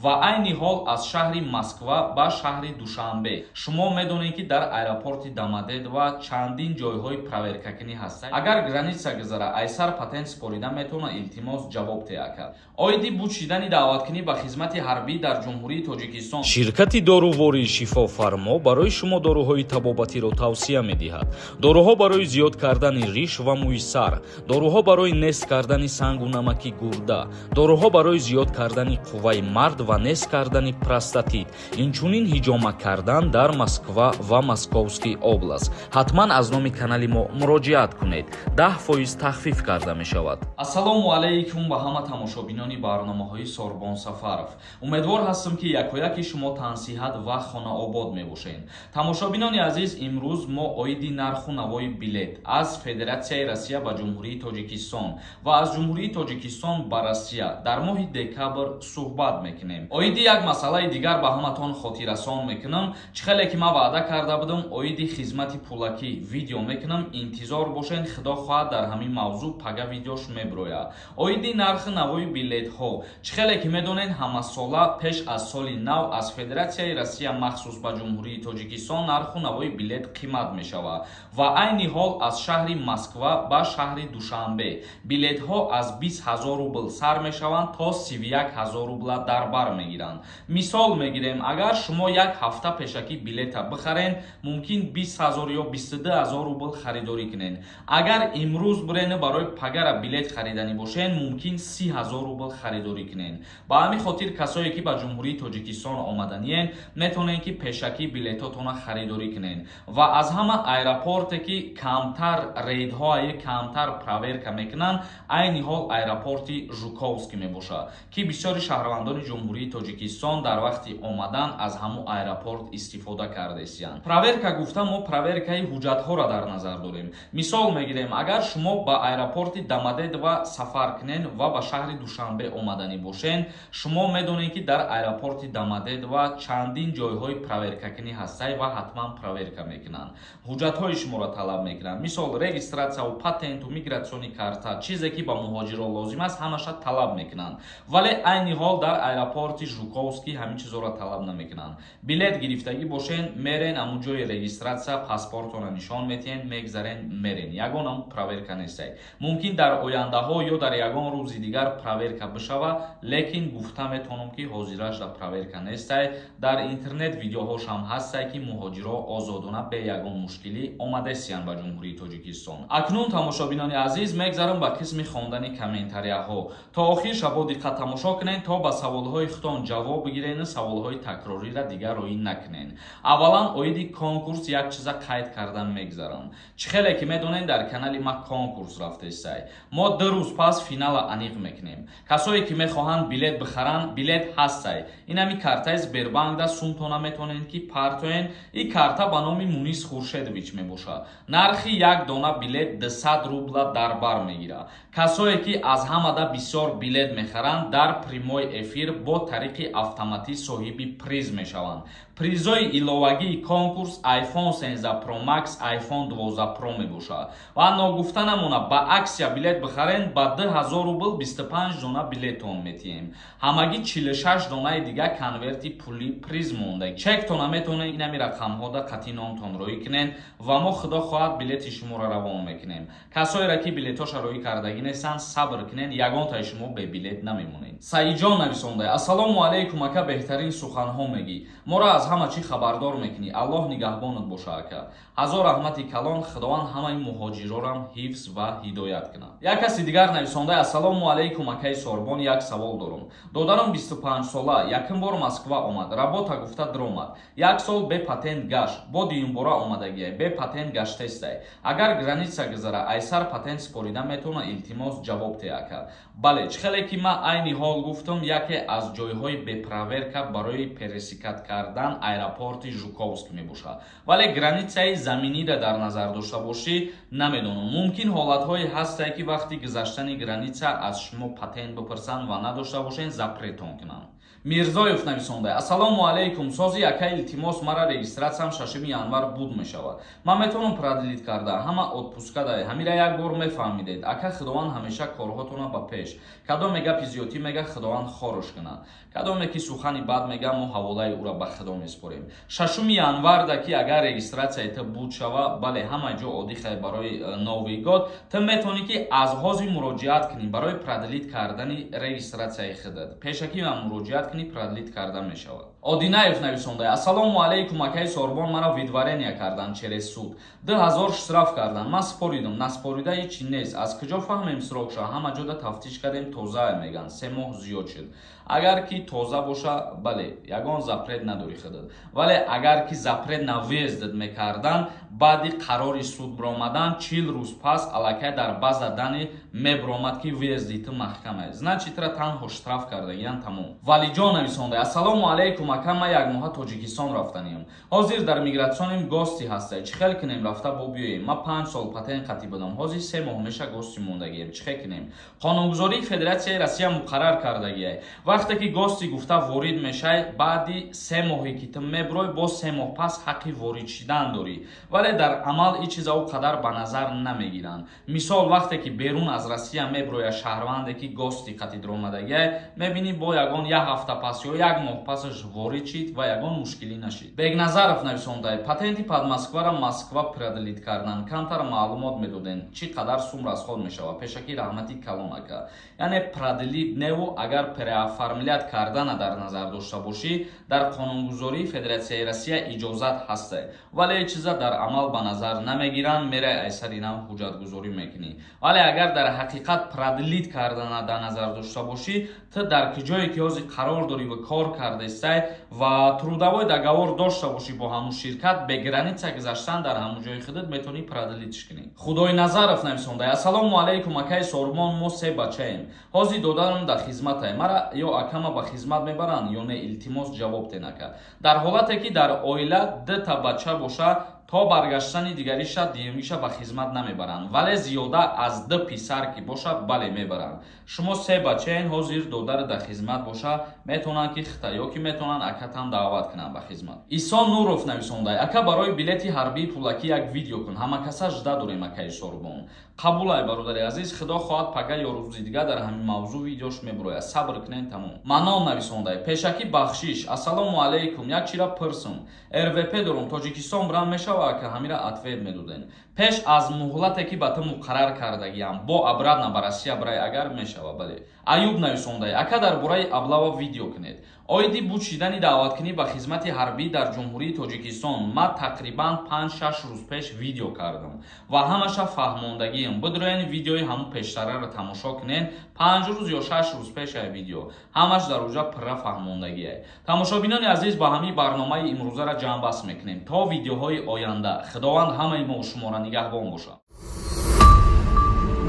Ва айни ҳол аз шаҳри Москва ба шаҳри Душанбе. Шумо медонед, ки дар аэропорти Домодедово чандин ҷойҳои проверкакунӣ ҳастанд. Агар граница гузара, айсар патент супорида метавона? Илтимос, ҷавоб те, ака. Оиди буд шидани даъваткунӣ ба хизмати ҳарбӣ дар Ҷумҳурии Тоҷикистон. Ширкати дорувории «Шифофармо» барои шумо доруҳои табобатиро тавсия медиҳад. Доруҳо барои зиёд кардани риш ва мӯи сар, доруҳо барои нест кардани сангу намаки гурда, доруҳо барои зиёд кардани қувваи мард ва нест кардани простатит, инчунин ҳиҷома кардан дар Москва ва Московский область. Ҳатман аз номи канали мо муроҷиат кунед, 10% тахфиф карда мешавад. Ассалому алайкум ба ҳама тамошобинони барномаҳои Сорбон Сафаров. Умедвор ҳастам, ки якояки шумо тансиҳат ва хонаобод мебошед. Тамошобинони азиз, имрӯз мо оиди нарху навои билет аз Федератсияи Россия ба Ҷумҳурии Тоҷикистон ва аз Ҷумҳурии Тоҷикистон ба Россия дар моҳи декабр суҳбат мекунем. Оиди як масъалаи дигар ба ҳаматон хотиррасон мекунам. Чӣ хеле ки ман ваъда карда будам, оиди хизмати пулакӣ видео мекунам, интизор бошед. Худо хоҳад, дар ҳамин мавзӯъ пага видеош мебирояд. Оиди нархи навои билетҳо, чӣ хеле ки медонед, ҳамасола пеш аз соли нав аз Федератсияи Россия махсус ба Ҷумҳурии Тоҷикистон нарху навои билет қимат мешавад. Ва айни ҳол аз шаҳри Москва ба шаҳри Душанбе билетҳо аз 20 000 рубл сар мешаванд, то 31 000 рубла дар бар мегиранд. Мисол мегирем, агар шумо як ҳафта пешакӣ билета бихарен, мумкин 20 000 ё 22 000 рубл харидорӣ кунед. Агар имрӯз бирену барои пагара билет хариданӣ бошен, мумкин 30 000 рубл харидорӣ кунед. Ба ҳамин хотир касое ки ба Ҷумҳурии Тоҷикистон омаданиен, метавонед, ки пешакӣ билетотона харидорӣ кунед. Ва аз ҳама аэропорте ки камтар рейдҳое, камтар проверка мекунанд, айни ҳол аэропорти Жуковский мебошад, ки бисёри шаҳрвандони Ҷумҳурии Тоҷикистон дар вақти омадан аз ҳамун аэропорт истифода кардаистиянд. Проверка гуфта, мо проверкаи ҳуҷҷатҳоро дар назар дорем. Мисол мегирем, агар шумо ба аэропорти Домодедово сафар кунед ва ба шаҳри Душанбе омаданӣ бошед, шумо медонед, ки дар аэропорти Домодедово чандин ҷойҳои проверкакунӣ ҳастай ва ҳатман проверка мекунанд, ҳуҷҷатҳои шуморо талаб мекунанд. Мисол, регистратсияву патенту миграционный карта, чизе ки ба муҳоҷирон лозим аст, ҳамаша талаб мекунанд. Вале айни ҳол дар аэропорти Жуковский ҳамин чизҳоро талаб намекунанд. Билет гирифтагӣ бошен, мерен ҳамун ҷои регистратсия, паспортона нишон метиҳен, мегзарен, мерен, ягон ҳамун проверка нестай. Мумкин дар ояндаҳо ё дар ягон рӯзи дигар проверка бишава, лекин гуфта метавонам, ки ҳозираш дар проверка нестай. Дар интернет видеоҳошам ҳастай, ки муҳоҷиро озодона бе ягон мушкилӣ омадесиянд ба Ҷумҳурии Тоҷикистон. Акнун, тамошобинони азиз, мегзарам ба қисми хондани комментарияҳо. То охир шабо диққат тамошо кунед, то ба саволҳои худтон ҷавоб бигирену саволҳои такрорира дигар роӣ накунед. Аввалан, оиди конкурс як чиза қайд кардан мегзарам. Чӣ хеле ки медонед, дар канали ма конкурс рафтесай. Мо 2 рӯз пас финала аниқ мекунем. Касое ки мехоҳанд билет бихаранд, билет ҳастай. Инами картаи Сбербанкда сумтона метавонед, ки партоен. И карта ба номи Мунис Хуршедович мебошад. Нархи як дона билет 200 рубла дар бар мегирад. Касое ки аз ҳамада бисёр билет мехаранд, дар прямой эфир бо тариқи автоматӣ соҳиби приз мешаванд. Призои иловагии конкурс iPhone 13 Pro Max, iPhone 12 Pro мебошад. Ва ногуфта намона, ба акция билет бихарен, ба 2000 рубл 25 дона билетон метиҳем. Ҳамагӣ 46 донаи дига конверти пули приз монда. Чектона метавонед инами рақамҳода қатъи номтон роӣ кунед ва мо, худо хоҳад, билети шуморо равон мекунем. Касоеро ки билетоша роӣ кардагӣ нестанд, сабр кунед, ягонтаи шумо бебилет намемонед. Саидҷон нависонда: «Ассалому алайкум, ака, беҳтарин суханҳо мегӣ, моро аз ҳама чӣ хабардор мекунӣ, Аллоҳ нигаҳбонат боша, ака. Ҳазор раҳмати калон, Худованд ҳамаи муҳоҷирорам ҳифз ва ҳидоят кунад». Як каси дигар нависонда: «Ассалому алайкум, акаи Сорбон, як савол дорум. Додарам 25 сола, якум бор Москва омад, работа гуфта дромад, як сол бе патент гашт, бо дуюмбора омадагиай, бе патент гаштестай. Агар граница гузара, айсар патент супорида метавона? Илтимос, ҷавоб те, ака». Бале, чӣ хеле ки ман айни ҳол гуфтам, яке аз ҷойҳои бе проверка барои пересекать кардан аэропорти Жуковский мебошад. Вале границаи заминиро дар назар дошта бошӣ, намедонам, мумкин ҳолатҳое ҳастае, ки вақти гузаштани граница аз шумо патент бипурсанд ва надошта бошед, запретон кунанд. Мирзоев нависонда: ассалому алайкум, сози ака, илтимос, мара регистратсиям 6 январ буд мешавад. Ман метавонам продлить карда? Ҳама отпуска дай. Ҳамира як бор мефаҳмидед. Ака, Худованд ҳамеша корҳотона ба пеш. Кадоме гапи зиёдтӣ мега, Худованд хорош кунад. Кадоме ки сухани бад мега, мо ҳаволаи ӯра ба Худо меспорем. 6 январда ки агар регистратсияи ту буд шава, бале, ҳама ҷо одихай барои Новый год, ту метавонӣ ки аз ҳозир муроҷиат кунӣ барои продлить кардани регистратсияи худат. Пешакӣ ҳам муроҷиат кунӣ, продлить карда мешавад. Одинаев нависонда: ассалому алайкум, акаи Сорбон, мара выдворение кардан через суд, 2000 штраф кардан. Ман споридам, наспорида ҳечи нест. Аз куҷо фаҳмем срок ша? Ҳама ҷода тафтиш кардем, тоза меган, 3 моҳ зиёд шуд. Агар ки тоза боша, бале, ягон запрет надорӣ худат. Вале агар ки запрет на въезд мекардан, баъди қарори суд биромадан 40 рӯз пас аллакай дар база данных мебиромад, ки въезд и ту маҳкама, значит, тра танҳо штраф кардагиян, тамом. Валиҷон нависонда: ассалому алайкум, ака, ман як моҳа Тоҷикистон рафтаниям. Ҳозир дар миграционный гости ҳастай. Чӣ хел кунем, рафта бо биёем? Ман 5 сол патент қатӣ будам, ҳозир 3 моҳ меша гости мондагием. Чӣ хел кунем? Қонунгузории Федератсияи Россия муқаррар кардагиай: вақте ки гости гуфта ворид мешай, баъди 3 моҳе ки ту мебурой, боз 3 моҳ пас ҳаққи ворид шидан дорӣ. Вале дар амал ин чиза о қадар ба назар намегиранд. Мисол, вақте ки берун аз Россия мебурояд шаҳрванде ки гости қатӣ даромадагиай, мебинӣ, бо ягон як ҳафта пас ё як моҳ пасаш ворид шид ва ягон мушкилӣ нашид. Бегназаров нависондай: патенти Подмосквара Москва продлить кардан, камтар маълумот медоден, чӣ қадар сум расход мешавад? Пешакӣ раҳмати калон, ака. Яъне продлить неву, агар переоформлять кардана дар назар дошта бошӣ, дар қонунгузории Федератсияи Россия иҷозат ҳаста, вале чиза дар амал ба назар намегиранд. Мерай, айсари нав ҳуҷҷатгузорӣ мекунӣ. Вале агар дар ҳақиқат продлить кардана дар назар дошта бошӣ, ту дар ҷое ки ҳозир қарор дорӣ ва кор кардаистай ва трудовой договор дошта бошӣ бо ҳамун ширкат, бе граница гузаштан дар ҳамун ҷои худат метавонӣ продлить ш кунӣ. Худойназаров нависонда: ассалому алайкум, акаи Сорбон, мо се бачаем, ҳозир додарам дар хизматай. Мара ё акама ба хизмат мебаранд ё не? Илтимос, ҷавоб тен, ака. Дар ҳолате ки дар оила дута бача боша, то баргаштани дигариша дуюмиша ба хизмат намебаранд. Вале зиёда аз ду писар ки бошад, бале, мебаранд. Шумо се бачаен, ҳозир додар дар хизмат боша, метавонанд ки хита ё ки метавонанд акатам даъват кунанд ба хизмат. Исо Нуров нависонда: ака, барои билети ҳарбии пулакӣ як видео кун, ҳама каса жда дорем, акаи Сорбон. Қабулай, бародари азиз, Худо хоҳад, пага ё рӯзи дигар дар ҳамин мавзӯъ видеош мебурояд, сабр кунен, тамом. Манон нависондай: пешакӣ бахшиш, ассалому алайкум, як чира пурсум, РВП дорум, Тоҷикистон брам мешава, ака? Ҳамира ответ медоден. Пеш аз муҳлате ки ба ту муқаррар кардагиам, бо обратно ба Россия брай агар, мешава, бале. Аюб нависондай: ака, дар бораи облава видео кунед. Оиди буд шидани даъваткунӣ ба хизмати ҳарбӣ дар Ҷумҳурии Тоҷикистон ман тақрибан 5-6 рӯз пеш видео кардам ва ҳамаша фаҳмондагиам. Бидроен, видеои ҳамун пештараро тамошо кунен, 5 рӯз ё 6 рӯз пешай видео, ҳамаш дар уҷа пурра фаҳмондагиай. Тамошобинони азиз, ба ҳамин барномаи имрӯзара ҷамъбаст мекунем. То видеоҳои оянда Худованд ҳамаи мо шуморо нигаҳбон бошад.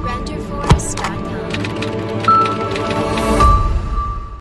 Render.